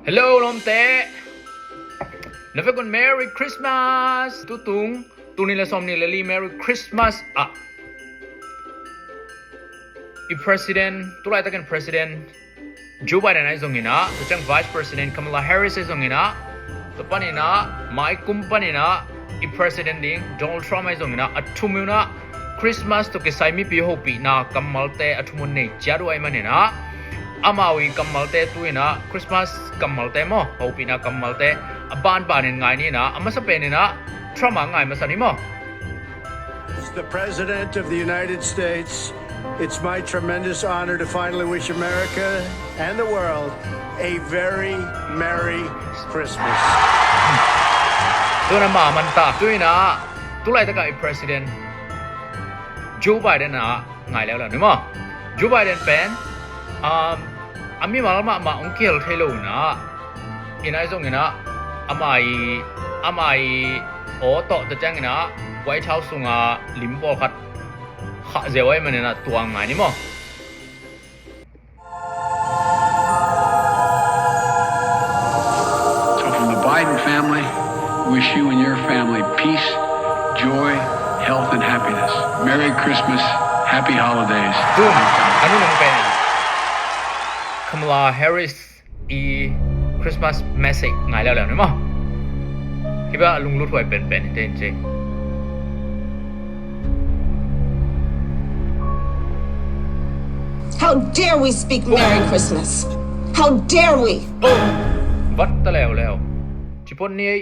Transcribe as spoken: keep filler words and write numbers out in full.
Hello lawmte. Na vekun Merry Christmas. Tutung tuni le sawm ni le li Merry Christmas ah i president, tulaitakin president Joe Biden ahi zongin ah, tua ciang Vice President Kamala Harris ahi zongin ah, tua panin ah mai kum panin ah i president ding Donald Trump ahi zongin ah, a thum un ah Christmas tawh kisai mipi hopihna kammalte a thum un nei ciat uh ahi manin ah, amau i kammalte tu in ah, Christmas kammalte maw, hopihna kammalte a banbanin ngai ni in ah, a masa pen in ah Trump a ngai masa ni maw. As the President of the United States, it's my tremendous honor to finally wish America and the world a very Merry Christmas. Tu in ah ma man ta, tu in ah tulaitaka i president Joe Biden ah ngai leuleu ni maw. Joe Biden pen, um, a mimal mahmah hong kihel thei lo in ah, in ahi zongin ah, amah i, amah i aw tawh tua ciangin ah White House sungah lim pawlkhat khah ziau ahi manin ah tua ngai ni maw. So from the Biden family, wish you and your family peace, joy, health, and happiness. Merry Christmas, happy holidays. Boom. A nunung pen Kamala Harris i Christmas message ngai leuleu ni maw. Hih bang a lunglut huai penpen hi te in ci. How dare we speak Merry Christmas? How dare we? Oh, vat ta leuleu. Ci pon ni ei.